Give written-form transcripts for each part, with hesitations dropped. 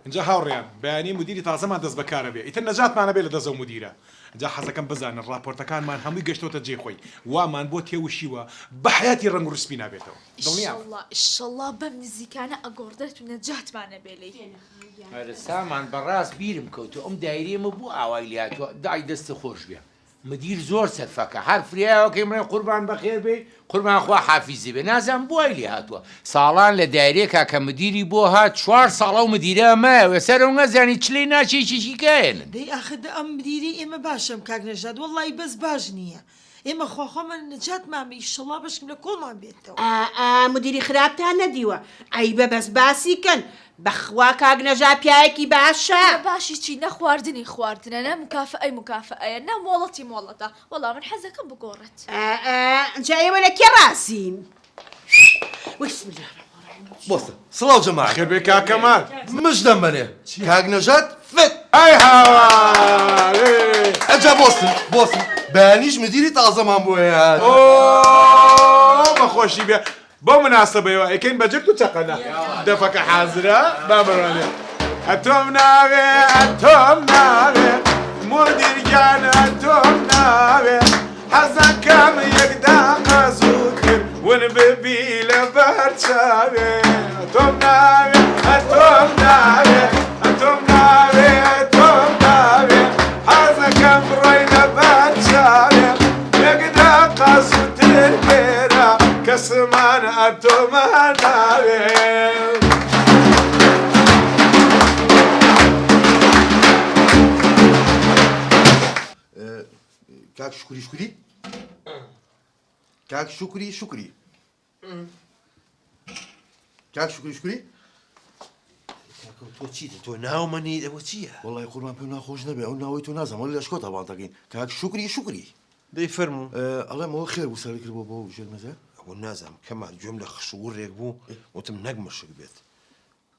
ئینجا هاوڕێیان بەیانی مدیری تازەمان دەست بەکارە بێ ئیتر نەجاتمان ئەبێ لە دەست ئەو مدیرە جا حەزەکەم بزانن ڕاپۆرتەکانمان هەمووی گەشتۆتە جێی خۆی وامان بۆ تێوشیوە بە حەیاتی ڕەنگ و ڕسپی نابێتەوە دڵنیام. ئیشەڵا ئیشەڵا بەم نزیکانە ئەگۆڕدرێت و نەجاتمان ئەبێ لێی. ئەرێ سامان بەڕاست بیرم کەوتەوە ئەم دایرەیە مە بۆ ئاوای لێهاتوە دای دەستت خۆش بێ مدیر زۆر سەرفەکە هەر فریایەکەی مڵێ قوربان بەخێر بێی قوربان خوا حافیزی بێ نازانم بۆ وای لێ هاتووە ساڵان لە دایرێکا کە مدیری بۆ هات چوار ساڵ ئەو مدیرە مایەوە سەر ئەو نەزانی چ لێی ناچێ یەکێکی کایەنن. دەی ئاخر دە ئەم مدیرەی ئێمە باشە ئەم کاک نەژاد وەڵڵاهی بەس باش نییە ئێمە خوا خوامان نەجاتمان بێ ئیشەڵا بەشکم لە کۆڵمان بێتەوە. ئا ئا مدیری خراپتان نەدیوە عەیبە بەس باسی کەن بەخوا کاک نەژاد پیاوێکی باشە. لە باشی چی نە خواردنی خواردنە نە مکافئەی مکافئەیە نە مۆڵەتی مۆڵەتە وەڵا من حەزەکەم بگۆڕێت. ئا ئا جا ئێوە لە کێ ڕازین؟ وەی بسم اللە الرحمن الرحیم. بۆستە سڵاو جەماعەت. بەخێر بێی کاک کەمال. مژدەم بەنێ کاک نەژاد فت. ئەی هاوار ئێ. ئەجا بۆستن بۆستن بەیانیش مدیری تازەمان بۆ هات. ئۆ بەخۆشی بێ بەو مناسەبەیەوە ئەیکەین بە جرت و چەقەنە دەفەکە حازرە با بڕوانێ ئەتۆم ناوێ ئەتۆم ناوێ مدیر گیان ئەتۆم ناوێ حەزەکەم یەک دەقە زووتر ون ببی لەبەر چاوێ ئەتۆم ناوێ ئەتۆم ناوێ ئەتۆم ناوێ ئەتۆم ناوێ حەزەکەم بڕۆی لەبەر چاوێ یەک دەقە زووتر بێرە کەسمان ئەتۆمان ناوێ. کاک شوکری شوکری کاک شوکری شوکری کاک شوکری شوکری کاکە تۆ چیتە تۆ ناومەنی ئەوە چییە؟ وەڵی قوربان پێم ناخۆش نەبێ ئەو ناوەی تۆ نازانم وەڵی لە شکۆ تابان دەکەین کاک شوکری شوکری دەی فەرموو. ئەڵێم ئەوە خێر بوو سەرت کرد بۆ بۆ ژێر مەزار؟ ئەوە نازانم کەمال گوێم لە خشوڕێک بوو وتم نەک مشک بێت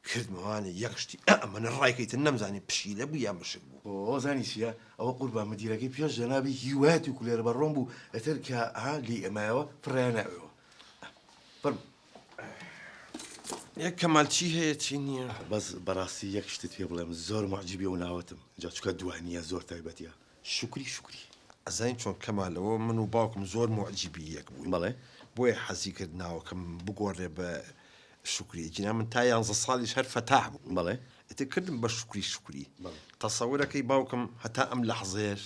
کردمەوانێ یەک شتی ئە ئەمەنە ڕایکەیتن نەمزانی پشیلە بوو یا مشک بوو. ئۆ زانی چیە ئەوە قوربان مدیرەکەی پێش جەنابی هیوایەتی و کولێرە بەڕۆن بوو ئیتر کە ها لێی ئەمایەوە فڕێیان ناوێەوە فەرموو. یەک کەمال چی هەیە چی نییە؟ بەس بەڕاستی یەک شتت پێ بڵێم زۆر موعجیبی ئەو ناوەتم جا چونکە دوانیە زۆر تایبەتیە شوکری شوکری. ئەزانی چۆن کەمال ئەوە من و باوکم زۆر موعجیبی یەک بووین بەڵێ. بۆیە حەزی کرد ناوەکەم بگۆڕێ بە شوکری ئەگینا من تا یانزە ساڵیش هەر فەتاح بووم بەڵێ. ئیتر کردم بە شوکری شوکری بەڵێ. تەسەورەکەی باوکم هەتا ئەم لەحزەیەش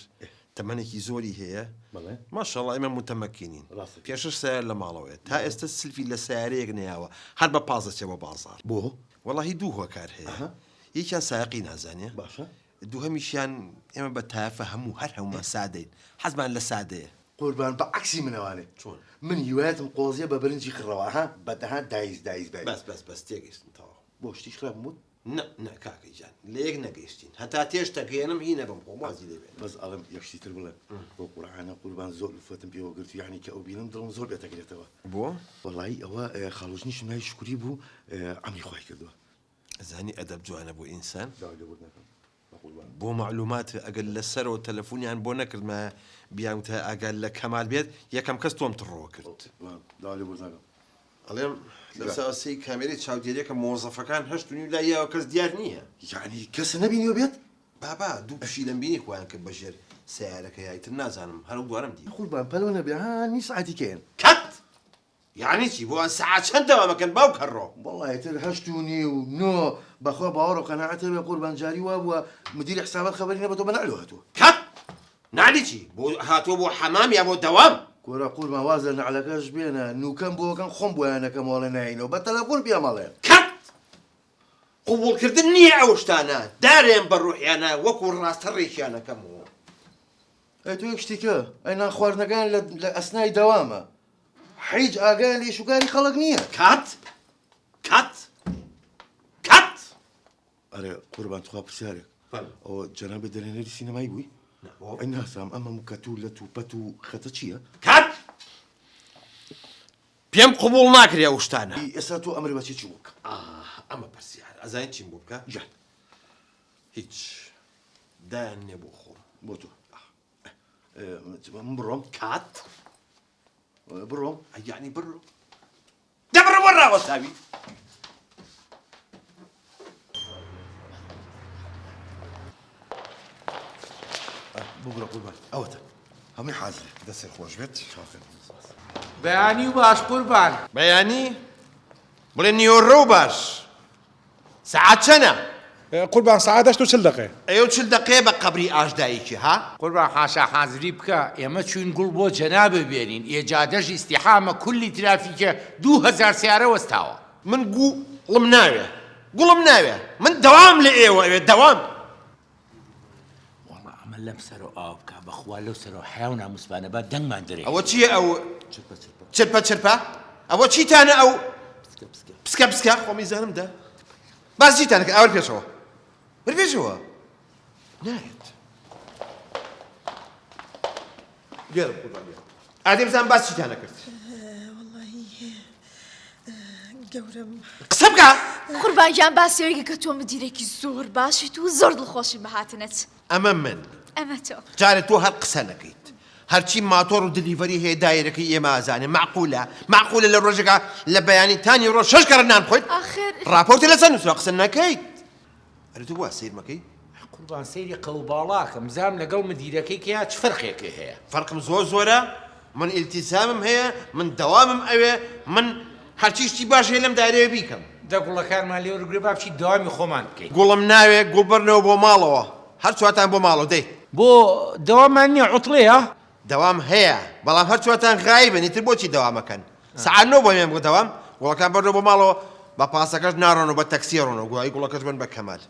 تەمەنێکی زۆری هەیە بەڵێ. ماشاءاللە ئێمە موتەمەکینین ڕاستە. پێشتر سەیار لە ماڵەوەیە تا ئێستا سلفی لە سەیارەیەک نەیاوە هەر بە پاس دەچێ بۆ بازاڕ. بۆ؟ وەڵاهی دوو هۆکار هەیە ئەها. یەکیان سایەقی نازانێ. باشە. دووهەمیشیان ئێمە بە تایەفە هەموو هەر هەموومان سادەین حەزمان لە سادەیە. قوربان بە عەکسی منەوانێ چۆن؟ من هیوایەتم قۆزیە بە برنجی خڕەوە ئەها بە دەها دایز دایز دایز. بەس بەس بەس تێگەیشتم تەواو. بۆ شتیش خراپم وت؟ نا نا کاکە گیان لە یەک نەگەیشتین هەتا تێش تەگەیەنم هی نەبم خۆم وازی لێ بێنە. بەس ئەڵێم یەک شتی تر بڵێم بۆ قورعانە قوربان زۆر ئولفەتم پێوە گرت یەعنی کە ئەوبینم دڵم زۆر پێتەگرێتەوە. بۆ؟ وەڵایی ئەوە خاڵۆژنیشم ناوی شوکری بوو عەمری خوای کردوە. ئەزانی ئەدەب جوانە بۆ ئینسان؟ داوای لێبوردن ئەکەم بەقوربان. بۆ مەعلومات ئەگەر لە سەرەوە تەلەفونیان بۆ نەکردمایە بیانوتایە ئاگات لە کەمال بێت یەکەم کەس تۆم تڕۆ کرد. داوای لێبوردن ئەکەم. ئەڵێم لە ساوسەی کامێرەی چاودێریەکە مۆزەفەکان هەشت و نیو لای یاوە کەس دیار نییە. یەعنی کەس نەبینیوە بێت؟ بابا دوو پشیلەم بینی خۆیان کرد بە ژێر سەیارەکەیا ئیتر نازانم هەر ئەو دوانەم دی. قوربان پەلە نەبێ ها نیو سەعاتی کەیەن. کەت! یەعنی چی بۆ سەعات چەند دەوام ئەکەن باوکە ڕۆ. وەڵا ئیتر هەشت و نیو نۆ بەخوا باوەڕ و قەناعەت هەبێ قوربان جاری وابووە مدیری حسابات خەبەری نەبەتەوە بە نەعلەوە هاتووە. کەت! نەعلی چی؟ بۆ هاتووە بۆ حەمام یا بۆ دەوام؟ کورە قوربان واز لە نەعلەکەش بێنە نوکەم بۆ ئەکەن خۆم بۆیان ئەکەم ئەڵێ ناینەوە بە تەلەفۆن پێم ئەڵێن. کەت! قبوڵ کردن نییە ئەو شتانە دارێن بە ڕوحیانە وەکو ڕاستە ڕێکیان ئەکەمەوە. ئەی تۆ یەک شتی کە ئەی نان خواردنەکان لە لە ئەسنای دەوامە حیج ئاگایان لە ئیشوکاری خەڵک نییە. کات کات کات. ئەرێ قوربان تخوا پرسیارێک ئەوە جەنابت دەرهێنەری سینەمایی بووی؟ ئەی نازانم ئەم هەموو کەت و لەت و پەت و خەتە چییە؟ کات پێم قبوڵ ناکرێ ئەو شتانە. ئێستا تۆ ئەمر بە چی چی بۆ بکەم؟ ئاه ئەمە پرسیار ئەزانی چیم بۆ بکە؟ گیان. هیچ دایان نێ بۆ خۆم. بۆ تۆ من بڕۆم؟ کات بڕۆم؟ یەعنی بڕۆ دە بڕۆ بۆ ڕاوەستاوی. ببورە قوربان ئەوەتە هەمووی حازرە. دەستت خۆش بێت. چاوخێر. بەیانی باش قوربان. بەیانی؟ بڵێ نیوەڕۆ باش. سەعات چەنە؟ قوربان سەعات هەشت و چل دەقەیە. ئەیەو چل دەقەیە بە قەبری ئاش دایکی ها؟ قوربان حاشا حازری بکە ئێمە چوین گوڵ بۆ جەنابت بێنین ئێ جادەش ئیزدیحامە کولی ترافیکە 2000 سیارە وەستاوە. من گو ڵم ناوێ گوڵم ناوێ من دەوام لە ئێوە ئەوێ دەوام. وەڵا ئەمە لەم سەرەوە ئاوا بکا بەخوا لەو سەرەوە حەیا و ناموسمانە با دەنگمان دەرێ. ئەوە چییە ئەو چرپە چرپە ئەوە چیتانە ئەو پسکە پسکە خۆم ئیزانم دە باس چیتانە کە ئاور پێشەوە وەر پێشەوە نایەت لێرە قوربان لێرە ئادێ بزانم باس چیتانە کرد وەڵاهی گەورەم قسە بکە قوربان گیان باسی ئەوەی کە تۆ مدیرێکی زۆر باشیت و زۆر دڵخۆشین بە هاتنت ئەمە من ئەمە تۆ جارێ تۆ هەر قسە نەکەیت هەرچی ماتۆڕ و delivery هەیە دایرەکەی ئێمە ئازانێ مەعقولە مەعقولە لە ڕۆژێکا لە بەیانی تانی ڕۆژ شەش کەڕەت نان بخۆیت ئاخر ڕاپۆرتی لەسەر نووسراوە قسە نەکەیت ئەرێ تۆ وا سەیر مەکەی قوربان سەیری قەوباڵاکەم بزانم لەگەڵ مدیرەکەی کەیا چ فەرقێکی هەیە. فەرقم زۆر زۆرە من ئیلتیزامم هەیە من دەوامم ئەوێ من هەرچی شتی باش هەیە لەم دایرەیە بیکەم. دە گوڵەکانمان لێ وەرگرە با بچین دەوامی خۆمان بکەین. گوڵم ناوێ گوڵ بەرنەوە بۆ ماڵەوە هەر چوارتان بۆ ماڵەوە دەی. بۆ دەواممان نیە عوتڵەیە؟ دەوام هەیە بەڵام هەر چوارتان غایبن ئیتر بۆچی دەوامەکەن سەعات نۆ بۆ مێم بۆ دەوام گوڵەکان بەرنەوە بۆ ماڵەوە بە پاسەکەش ناڕۆن و بە تەکسی ڕۆنەوە گوایی گوڵەکەش بن بە کەمال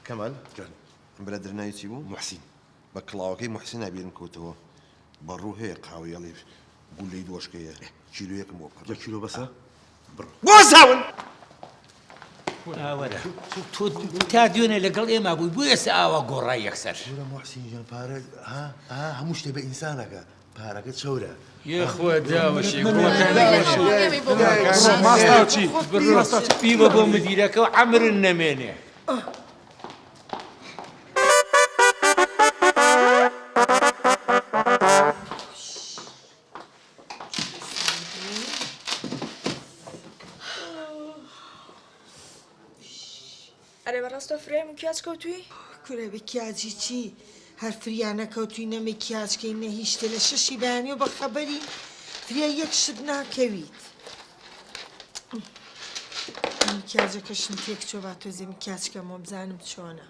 کەمال جان ئەم برادەرە ناوی چی بوو؟ موحسین. بە کڵاوەکەی موحسینا بیرم کەوتەوە بەڕوو هەیە قاوەی ئەڵێ گولەی دۆشکەیە کیلۆیەکم بۆ بکڕە. یەک کیلۆ بەسە؟ بڕۆ. بۆ زاون! وەرە تۆ تا دوێنێ لەگەڵ ئێمە بووی بۆ ئێستا ئاوا گۆڕای یەکسەر. کورە موحسین گیان پارە ها ها هەموو شتێ بە ئینسانەکە پارەکە چەورە. یەخوا داوەشێ بیبە بۆ مدیرەکە و عەمرن نەمێنێ. ئەرێ بەڕاست تۆ فریای مکیاج کەوتوی؟ کورە مکیاجی چی هەر فریا نەکەوتوی نە مکیاج کەی نە هیچ شتێ لە شەشی بەیانیەوە بە خەبەری فریای یەک شت ناکەویت مکیاجەکەشم تێک چۆ با تۆزێ مکیاج کەمەوە بزانم چۆنە.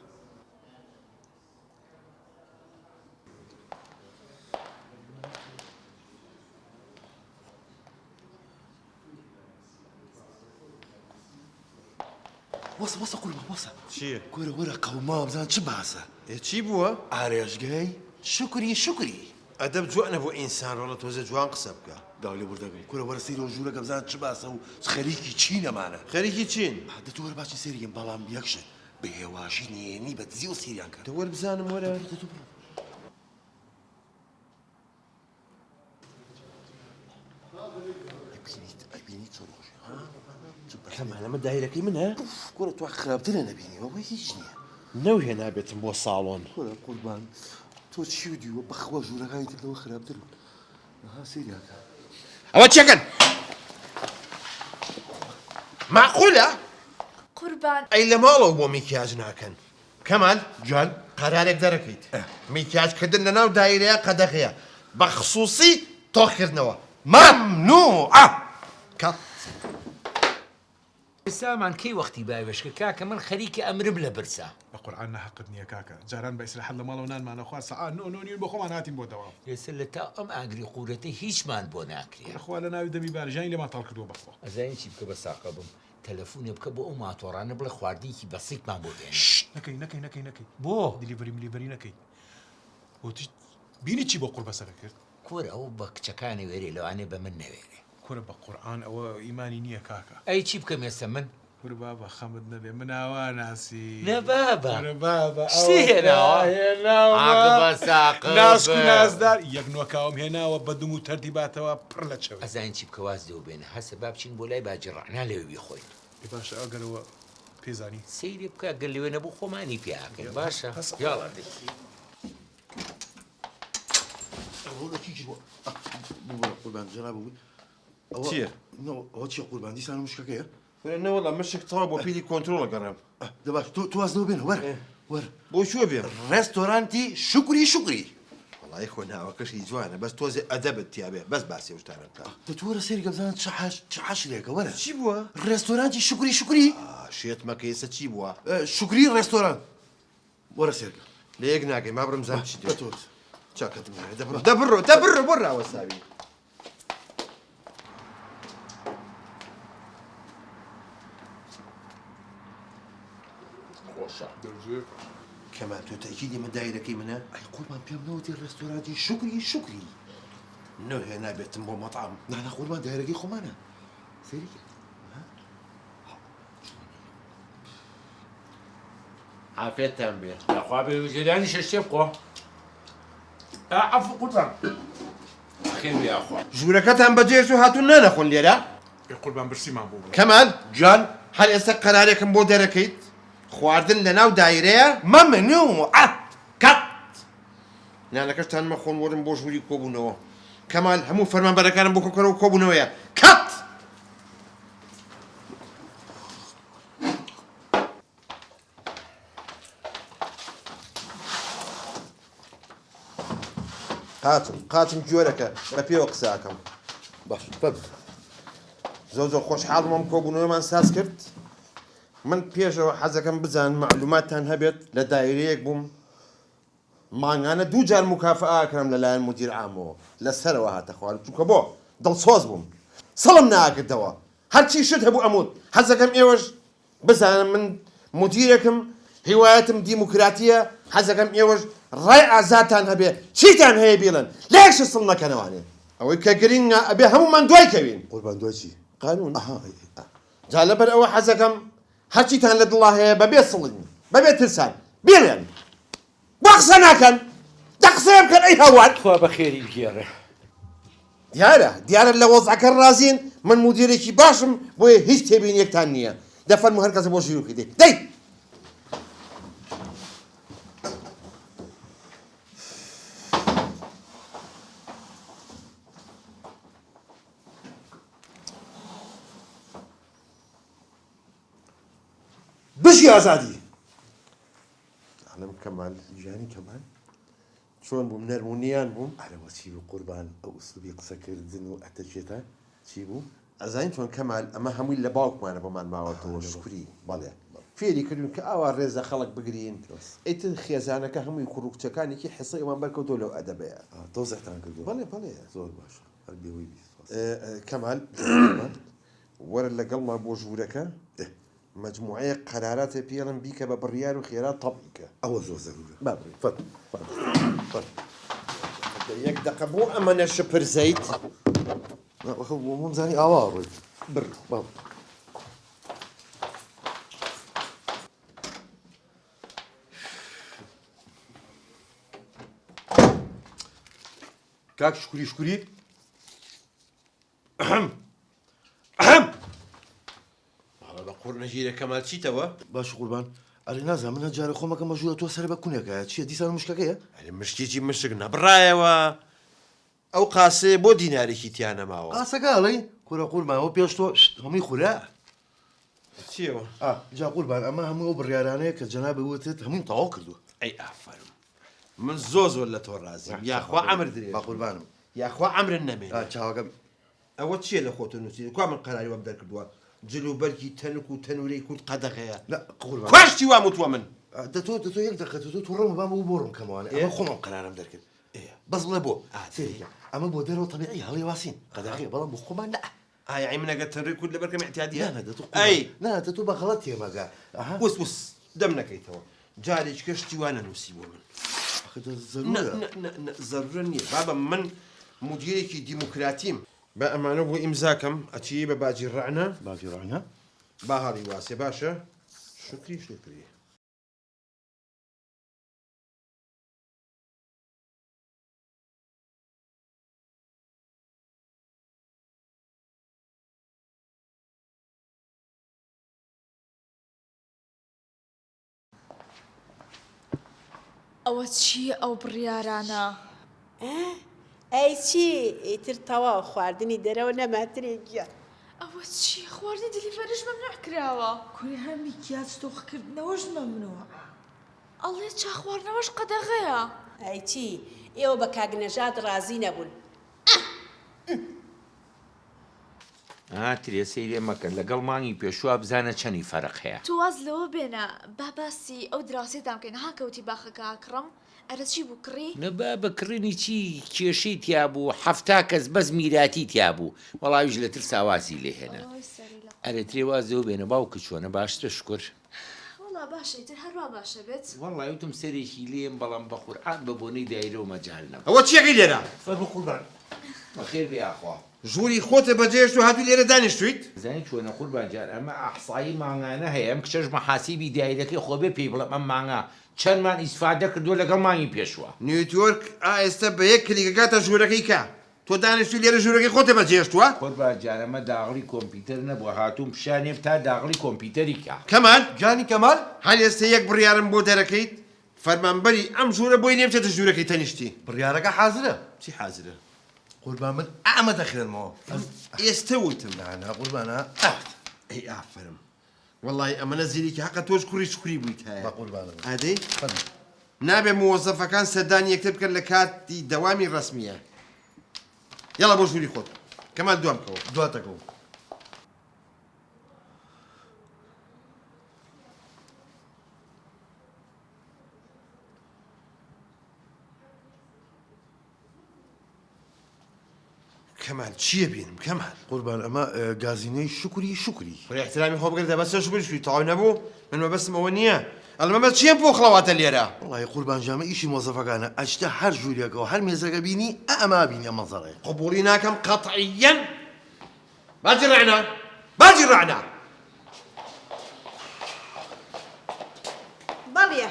وەسە وەسە قوربان وەسە. چییە؟ کورە وەرە قەوماوە بزانە چ باسە. ئێ چی بووە؟ ئارێشگەی شوکری شوکری. ئەدەب جوانە بۆ ئینسان ڕۆڵە تۆزێ جوان قسە بکە. داوای لێبوردەکەم کورە وەرە سەیری ئەو ژوورەکە بزانە چ باسە و خەریکی چین ئەمانە. خەریکی چین؟ دە تۆ وەرە باچین سەیری کەین بەڵام یەک شت بە هێواشی نهێنی بە دزیەوە سەیریان کە. دە وەرە بزانم وەرە. دە تۆ بڕۆ. کەمال ئەمە دایرەکەی منە؟ کورە تۆ خراپترە نەبینی بابا هیچ نییە. نەوهێنابێتم بۆ ساڵۆن. کورە قوربان تۆ چی و دیوە بەخوا ژوورەکانی تر لەوە خراپترن ئەها سەیریان کە. ئەوە چەکەن مەعقولە؟ قوربان. ئەی لە ماڵەوە بۆ میکیاج ناکەن؟ کەمال گیان قەرارێک دەرەکەیت میکیاج کردن لەناو دایرەیە قەدەغەیە بە خسوسی تۆخ کردنەوە مەمنوعە. کەت. سامان کەی وەختی باوێشکە کاکە من خەریکە ئەمرم لە برسا. بە قورعان ناهەقت نیە کاکە جاران بە ئیسراحەت لە ماڵەوە نانمان ئەخوارد سەعات نۆ نۆ نیو بۆ خۆمان هاتین بۆ دەوام. ئێستا لە تاو ئەم ئاگری قورەتە هیچمان بۆ ناکرێ. کورە خوا لە ناوی دەمی بار ژانی لێمان تاڵ کردووە بەخوا. ئەزانی چی بکە بە ساقە بم تەلەفونێ بکە بۆ ئەو ماتۆڕانە بڵێ خواردنێکی بەسیتمان بۆ بێنن. شت نەکەی نەکەی نەکەی نەکەی. بۆ؟ delivery ملیڤەری نەکەی. بۆ تش بینی چی بۆ قوڕبەسەرە کرد؟ کورە ئەو بە کچەکانی وێرێ لەوانەیە بە من نەوێرێ. کورە بە قورعان ئەوە ئیمانی نییە کاکە. ئەی چی بکەم ئێستا من؟ کورە بابە خەمت نەبێ من ئاوا ناسی. نە بابە. کورە بابە شتی هێناوە؟ هێناوە. عاق بە ساقە ناسک و نازدار یەک نۆکاوم هێناوە بە دم و تەرتیباتەوە پڕ لە چەوری. ئەزانی چی بکە واز لێو بێنە هەسە با بچین بۆ لای باجی ڕەعنا لەوێ بیخۆین. ئێ باشە ئەگەر ئەوە پێ زانی. سەیری بکە گەر لەوێ نەبوو خۆمانی پێ ئەکەین باشە یاڵا دەی. ببورە قوربان جەناب بووی ئەوە چییە؟ ئەوە چیە قوربان دیسان مشکەکەیە کورە نەوەڵا مشک تەواو بۆ پیری کۆنترۆڵ ئەگەڕێم. دە باش تۆ تۆ واز لەوە بێنە وەرە وەرە بۆ کوێ بێم؟ ڕێستۆرانتی شوکری شوکری. وەڵایی خۆ ناوەکەشی جوانە بەس تۆزێ ئەدەبت تیابێ بەس باسی ئەو شتانە بکە. دە تۆ وەرە سەیری کە بزانە چ حەش چ حەشرێکە وەرە. چی بووە؟ ڕێستۆرانتی شوکری شوکری. ئا شێت مەکە ئێستا چی بووە؟ شوکری ڕێستۆرانت وەرە سەیرکە. لە یەک ناگەین با بڕۆم بزانم چی دە تۆ چاکەتم ناوێ دە بڕۆ دە بڕۆ دە بڕۆ بۆ ڕاوەستاوی. خۆشە. کەمال تۆ تەئکیدی من دایرەکەی منە؟ ئەی قوربان پێم نەوتی ڕێستۆرانتی شوکری شوکری. نەهێنابێتم بۆ مەتعەم. نا نا قوربان دایرەکەی خۆمانە سەیری کە. عافێتتان بێ. یاخوا بێ وجدانی شەشتێ بخۆ. ئا عەفو قوربان. بەخێر بێ یاخوا. ژوورەکەتان بەجێهێشت و هاتوون نانەخۆن لێرە؟ ئێ قوربان برسیمان بوو. کەمال گیان هەر ئێستا قەرارێکم بۆ دەرەکەیت خواردن لەناو دایرەیە مەمنوعە کەت نانەکەشتان مەخۆن وەرن بۆ ژووری کۆبوونەوە کەمال هەموو فەرمانبەرەکانم بۆ کۆکەرەوە کۆبوونەوەیە کەت. قاچم قاچم گوێرەکە بە پێوە قسە ئەکەم. باش فەرموو. زۆر زۆر خۆشحاڵ بووم کۆبوونەوەمان ساز کرد. من پێشەوە حەزەکەم بزانم مەعلوماتتان هەبێت لە دایرەیەک بووم مانگانە دوو جار موکافەئە ئەکرام لەلایەن مودیر عامەوە لە سەرەوە هاتە خوار چونکە بۆ دڵسۆز بووم سڵم ناکردەوە هەرچی شت هەبوو ئەموت حەزەکەم ئێوەش بزانن من مودیرێکم هیوایەتم دیموکراتیە حەزەکەم ئێوەش ڕای ئازادتان هەبێ چیتان هەیە بیڵێن لە یەک شت سڵ نەکەنەوانێ ئەوەی کە گرینگە ئەبێ هەموومان دوای کەوین. قوربان دوای چی؟ قانون. ئەها ئەی ئەی. جا لەبەر ئەوە حەزەکەم هەرچیتان لە دڵا هەیە بەبێ سڵین بەبێ ترسان بیڵێن. بۆ قسە ناکەن؟ دە قسەیە بکەن ئەی هاوار. خوا بەخێری بگێڕێ. دیارە دیارە لە وەزعەکە ڕازین من مودیرێکی باشم بۆیە هیچ تێبینیەکتان نییە دە فەرموو هەر کەسە بۆ ژیروکی دەی دەی. بژی ئازادی. ئەڵێم کەمال گیانی کەمال چۆن بووم نەرم و نیان بووم؟ ئەرەوە چی بوو قوربان ئەو ئوسلوبی قسەکردن و ئەتەکێتە چی بوو؟ ئەزانی چۆن کەمال ئەمە هەمووی لە باوکمانە بۆمان ماوەتەوە شوکری بەڵێ فێری کردوین کە ئاوا ڕێز لە خەڵک بگرین ئیتر خێزانەکە هەمووی کوڕ و کچەکانێکی حیسەی ئەوان بەرکەوتووە لەو ئەدەبەیە. تەوزیعتان کردووە؟ بەڵێ بەڵێ. زۆر باشە هەر بێوەی بی سوپاس. کەمال وەرە لەگەڵما بۆ ژوورەکە مەجموعەیەک قەراراتێ پێڵم بیکە بە بڕیار و خێرا تەبعی کە. ئەوە زۆر زەرورە. با بڕۆین. فەرموو فەرموو فەرموو. دە یەک دەقە بۆ ئەمەنە شپرزەیت؟ نا ئەخە وەمزانی ئاوا ئەڕۆیت. بڕۆ. با بڕۆین. کاک شوکری شوکری. ئەحم ئەحم. بابە بە قوڕ نەگیرێ کەمال چیتەوە؟ باشە قوربان ئەرێ نازانم من هەر جارێ خۆم ئەکەمە ژوورە تۆ سەر بە کونێکایە چیە دیسان مشکەکەیە؟ ئەرێ مشکی چی مشک نەبڕایەوە ئەو قاسەیە بۆ دینارێکی تیا نەماوە. قاسەکە ئەڵێی؟ کورە قوربان ئەوە پێش تۆ شت هەمووی خورا. چیەوە؟ ئا جا قوربان ئەمە هەموو ئەو بڕیارانەیە کە جەنابت وتت هەموویم تەواو کردووە. ئەی ئافەرم من زۆر زۆر لە تۆ ڕازیم یاخوا عەمر درێژ بە قوربانم. یاخوا عەمرت نەمێنێ. ئا چاوەکەم. ئەوە چیە لە خۆتۆ نوسیوی کوا من قەراری وام دەرکردوە جل و بەرگی تەنک و تەنورەی کورد قەدەغەیە نا قوربان کوا شتی وام وتوە من. دە تۆ دە تۆ یەک دەقە تۆ توڕە مەبە بۆ بۆ ڕوون کەمەوانێ ئەمە خۆم ئەم قەرارەم دەرکرد بەس بڵێ بۆ سەیری کە ئەمە بۆ دەرەوە تەبیعیە هەڵی واسین قەدەغەیە بەڵام بۆ خۆمان نا. ئا یەعنی من ئەگەر تەنورەی کورد لەبەر کەم ئیعتیادیە نا نا دە تۆ ئەی قوربان نا دە تۆ بە غەڵەت تێمەگە ئەها وس وس دەم نەکەیتەوە جارێکی کە شتی وا نەنووسی بۆ من. ئەخە دە نا زەرورە. نا نا نا زەرورە نییە بابە من مودیرێکی دیموکراتیم. با ئەمانە بۆ ئیمزا کەم ئەچی بە باجی ڕەعنا. باجی ڕەعنا. با هەڵی واسێ باشە شوکری شوکری. ئەوە چییە ئەو بڕیارانە؟ ئە ئەی چی ئیتر تەواو خواردنی دەرەوە نەما ترێ گیان. ئەوە چییە خواردنی delivery ش مەمنوع کراوە. کورە هەر میکیاج تۆخکردنەوەش مەمنوعە. ئەڵێ چا خواردنەوەش قەدەغەیە. ئەی چی؟ ئێوە بە کاک نەژاد ڕازی نەبوون. ئاه! ئم. ئا ترێ سەیرێ مەکە لەگەڵ مانگی پێشووا بزانە چەنی فەرق هەیە. تۆ واز لەوە بێنە با باسی ئەو دراوسێتان بکەین ها کەوتی باخەکە ئەکڕم ئەرە چی بوو کڕی؟ نە بابە کڕینی چی کێشەی تیا بوو 70 کەس بەس میراتی تیا بوو وەڵا ئەویش لە ترسا وازی لێ هێنا. ئۆی سەری لە. ئەرێ ترێ واز لەوە بێنە باوکت چۆنە باشترە شوکر. وەڵا باشە ئیتر هەر وا باشە بێت. وەڵای وتم سەرێکی لێم بەڵام بە قورعان بە بۆنەی دایرەوە مەجال نەبوو. ئەوە چیەکەی لێرە؟ فەرموو قوربان. بەخێر بێی ئاخوا. ژووری خۆتە بەجێهێشت و هاتووی لێرە دانیشتوویت؟ زانی چۆنە قوربان گیان ئەمە ئەحسایی مانگانە هەیە ئەم کچەش مەحاسیبی دایرەکەی خۆ بێ پێی بڵێم ئەم مانگە چەندمان ئیسفادە کردووە لەگەڵ مانگی پێشوە. network ئا ئێستا بە یەک کلیک ئەگاتە ژوورەکەی کە تۆ دانیشتووی لێرە ژوورەکەی خۆتە بەجێهێشتووە؟ قوربان گیان ئەمە داغڵی کۆمپیوتەر نەبووە هاتووم پیشانیم تا داغڵی کۆمپیوتەری کا. کەمال گیانی کەمال. هەر ئێستا یەک بڕیارم بۆ دەرەکەیت فەرمانبەری ئەم ژوورە بۆی نیە بچێتە ژوورەکەی تەنیشتی. بڕیارەکە حازرە. چی حازرە؟ قوربان من ئەمە دەخوێنمەوە. ئێستە وتم. نا نا قوربان ها ئەخت. ئەی ئافەرم وەڵاهی ئەمەنە زیرەکی هەقە تۆش کوڕی شوکری بوویتایە. بە قوربانت بم. ئادەی؟ فەرموو. نابێ موەزەفەکان سەردانی یەکتر بکەن لە کاتی دەوامی ڕەسمییە. یەڵا بۆ ژووری خۆت. کەمال دوام کەوە. دوات دەکەوم. کەمال چییە بینم کەمال؟ قوربان ئەمە گازینەی شوکری شوکری. خۆی احترامی خۆ بگرە بەسە شوکری شوکری تەواو نەبوو من مەبەستم ئەوە نییە ئەڵێ مەبەست چییە پۆخڵەواتە لێرە؟ وەڵاهی قوربان جامە ئیشی مۆزەفەکانە ئەچتە هەر ژوورێکەوە هەر مێزەکە بینی ئا ئەمە بینی ئەم مەنزەرەیە. قبوڵی ناکەم قەتعیەن باجی ڕەعنا باجی ڕەعنا. بەڵێ.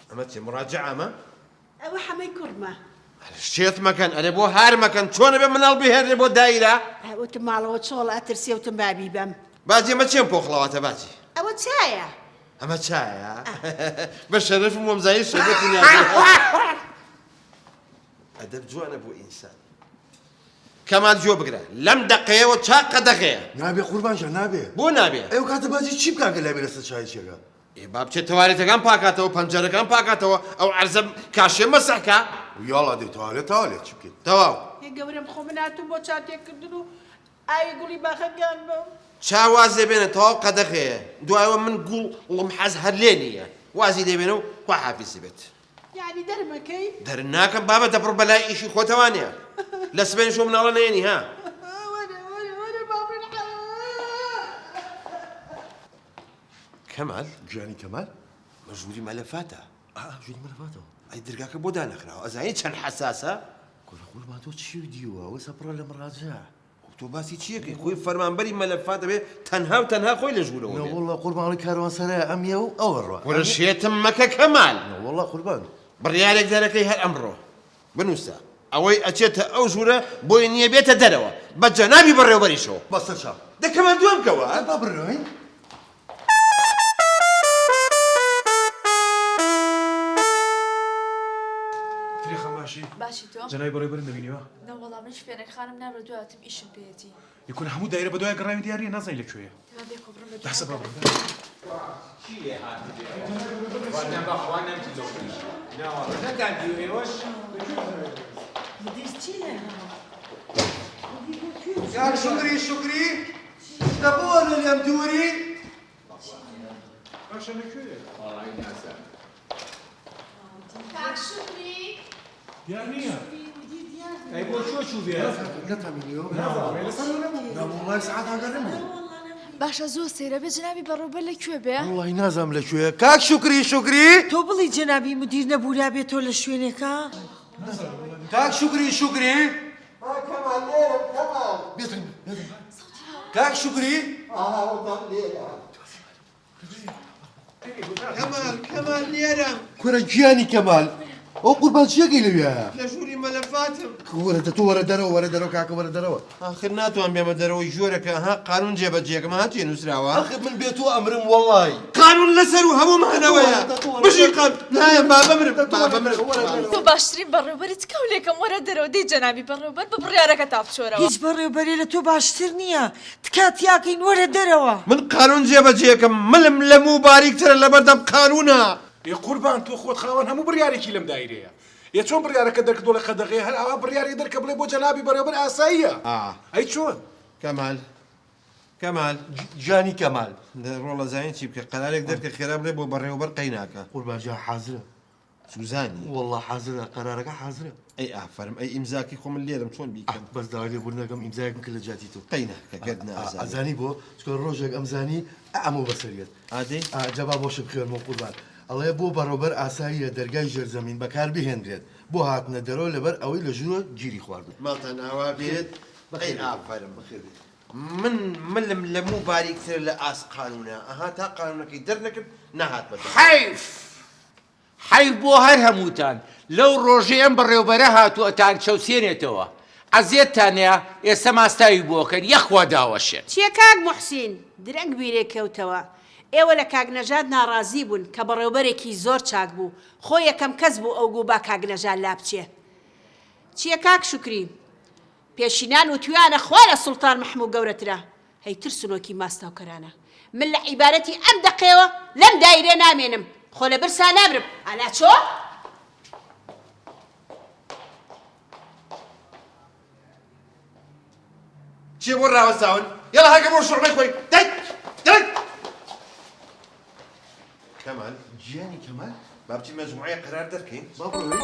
ئەمە چیە مراجعە ئەمە؟ ئەوە حەمەی کوڕمە. ئەرێ شێت مەکەن ئەرێ بۆ هار مەکەن چۆن ئەبێ مناڵ بهێنرێ بۆ دایرە؟ وتم ماڵەوە چۆڵە ئەترسێ وتم با بیبەم. باجی ئەمە چیە ئەم پۆخڵەواتە باجی؟ ئەوە چایە. ئەمە چایە؟ بە شەرەفم وەمزانی شەربەتی نابێ. ئەدەب جوانە بۆ ئینسان. کەمال گوێ بگرە لەم دەقەیەوە چا قەدەغەیە. نابێ قوربان جان نابێ. بۆ نابێ؟ ئەی ئەو کاتە باجی چی بکا گەر لابێ لەسەر چای چێکە؟ ئێ با بچێت تەوالێتەکان پاکاتەوە پەنجەرەکان پاکاتەوە ئەو عەرزە کاشێ مەسح کا. یاڵا دەی تەوالێت تەوالێت چی بکەین. تەواو. ئێ گەورەم خۆ من هاتووم بۆ چا تێکردن و ئاوی گوڵی باخەکان بەم. چا واز لێ بێنە تەواو قەدەغەیە دوایەوە من گوڵم حەز هەر لێ نییە وازی لێ بێنە و خوا حافیزی بێت. یانی دەرمەکەی؟ دەرت ناکەم بابە دەبڕ بەلای ئیشی خۆتەوە نیە لە سبەینێ شۆ مناڵە نەیەنی ها. وەرە وەرە وەرە بابن کەمال؟ گیانی کەمال؟ مە ژووری مەلەفاتە. ئا ژووری مەلەفاتەوە. ئەی درگاکە بۆ دانەخراوە ئەزانی چەند حەساسە؟ کورە قوربان تۆ چی دیوە ئەوە پڕە لە مڕاجع. تۆ باسی چی ئەکەی خۆی فەرمانبەری مەلەفات دەبێ تەنها و تەنها خۆی لە ژوورەوە بێ. نەوەڵا قوربان ئەڵێ کاروانسەرایە ئەم یە و ئەوە ڕوا. کورە شێتم مەکە کەمال. نەوەڵا قوربان. بڕیارێک دەرەکەی هەر ئەمڕۆ بنووسە ئەوەی ئەچێتە ئەو ژوورە بۆی نییە بێتە دەرەوە بە جەنابی بەڕێوەبەریشەوە. بەسەر چاو. دە کەمال دوام کەوە. با بڕۆین. ترێ خان باشی؟ باشی تۆ؟ جەنابی بەڕێوەبەرت نەبینیوە؟ نەوەڵا منیش فێنەک خانم نابرە دواتم ئیشم پێیەتی. ی کورە هەموو دایرە بەدوای گەڕاوین دیار نیە نازانین لە کوێیە. دەبا بێکۆ بڕۆم بە دوای بەسە با بڕۆم. چی لێ هاتبێ ئەوە؟ نا بەخوا نەمدیتەوە منیش. ناوەڵا نەتاندیوە ئێوەش؟ مدیر چی لێ هات؟ مدیر بۆ کوێ چوو؟ کاک شوکری شوکری دە بۆ لە لێم دووری؟ باشە لە کوێیە؟ وەڵای نازانم. کاک شوکری. دیار نییە. ئەی بۆ کوێ چوو بێ؟ نەتانبینیوە؟ نەوەڵای سەعات ئاگادار نەبوو. باشە زۆر سەیرە بێ جەنابی بەڕێوبەر لە کوێ بێ؟ وەڵای نازانم لە کوێیە. کاک شوکری شوکری. تۆ بڵێی جەنابی مدیر نەبوورابێ تۆ لە شوێنێکا؟ کاک شوکری شوکری. ها کەمال لێرەم کەمال. بێتەن بێتەن. کاک شوکری. ئاها وەڵام لێرە. کەمال کەمال لێرەم. کورە گیانی کەمال ئەو قوربان چیەکەی لەویایە؟ لە ژووری مەلەفاتم. وەرە دە تۆ وەرە دەرەوە وەرە دەرەوە کاکە وەرە دەرەوە. ئاخر ناتوان بێمە دەرەوەی ژوورەکە ها قانون جێبەجێکەم ها چێ نووسراوە. ئاخر من بێ تۆ ئەمرم وەڵای. قانون لەسەر و هەموومانەوەیە بژی قانون نایەم با بمرم با بمرم. تۆ باشترین بەڕێوبەری تکاو لێکەم وەرە دەرەوە دەی جەنابی بەڕێوبەر بە بڕیارەکەتا بچۆرەوە. هیچ بەڕێوبەرێ لە تۆ باشتر نییە تکا تیاکەین وەرە دەرەوە. من قانون جێبەجێکەم ملم لە موو باریکترە لەبەردەم قانونا. ئێ قوربان تۆ خۆت خاوەن هەموو بڕیارێکی لەم دایرەیە. ئێ چۆن بڕیارەکە دەرکرد دەڵێ قەدەغەیە هەر ئاوا بڕیارێک دەرکە بڵێ بۆ جەنابی بەڕێوەبەر ئاساییە ئا. ئەی چۆن؟ کەمال کەمال. گیانی کەمال. دە ڕۆڵە زانی چی بکە قەرارێک دەرکە خێرا بڵێ بۆ بەڕێوەبەر قەیناکە. قوربان گیان حازرە. سوزانی. وەڵا حازرە قەرارەکە حازرە. ئەی ئافەرم ئەی ئیمزاکەی خۆ من لێرەم چۆن بیکەم. بەس داوای لێبوردن ئەکەم ئیمزایەکم کرد لە جیاتی تۆ. قەیناکە گەرد نازانێ. ئەزانی بۆ؟ چونکە ڕۆژێک ئەمزانی ئەمەو بەسەر یەت. ئادەی. جا با بۆشت بخوێنمەوە قوربان. ئەڵێ بۆ بەڕێوبەر ئاساییە دەرگای ژێرزەمین بەکار بهێنرێت بۆ هاتنە دەرەوە لەبەر ئەوەی لە ژوورە گیری خواردوو. ماڵتان ئاوا بێت ئەی ئافەرم. من ملم لە موو باریکترە لە ئاست قانوونە ئەها تا قانوونەکەی دەرنەکرد نەهاتمە دەرەوە. حەیف حەیف بۆ هەر هەمووتان لەو ڕۆژەی ئەم بەڕێوبەرە هاتوو ئەتان چەوسێنێتەوە عەزێتتانەیە ئێستا ماستاوی بۆ ئەکەن یەخوا داوەشێن. چیە کاک موحسین درەنگ بیرێ کەوتەوە ئێوە لە کاک نەژاد ناڕازی بوون کە بەڕێوبەرێکی زۆر چاک بوو خۆ یەکەم کەس بوو ئەو گوو با کاک نەژاد لابچێ چیە کاک شوکری پێشینان وتویانە خوا لە سوڵتان مەحموو گەورەترە هەی ترسنۆکی ماستاوکەرانە من لە عیبارەتی ئەم دەقەیەوە لەم دایرەیە نامێنم خۆ لە برسا نامرم ئالا چۆ؟ چیە بۆ ڕاوەستاون یەڵا هەرکە بۆ شوعبەی خۆی دەی دەی کەمال گیانی کەمال با بچین مەجموعەیە قەرار دەرکەین با بڕۆین.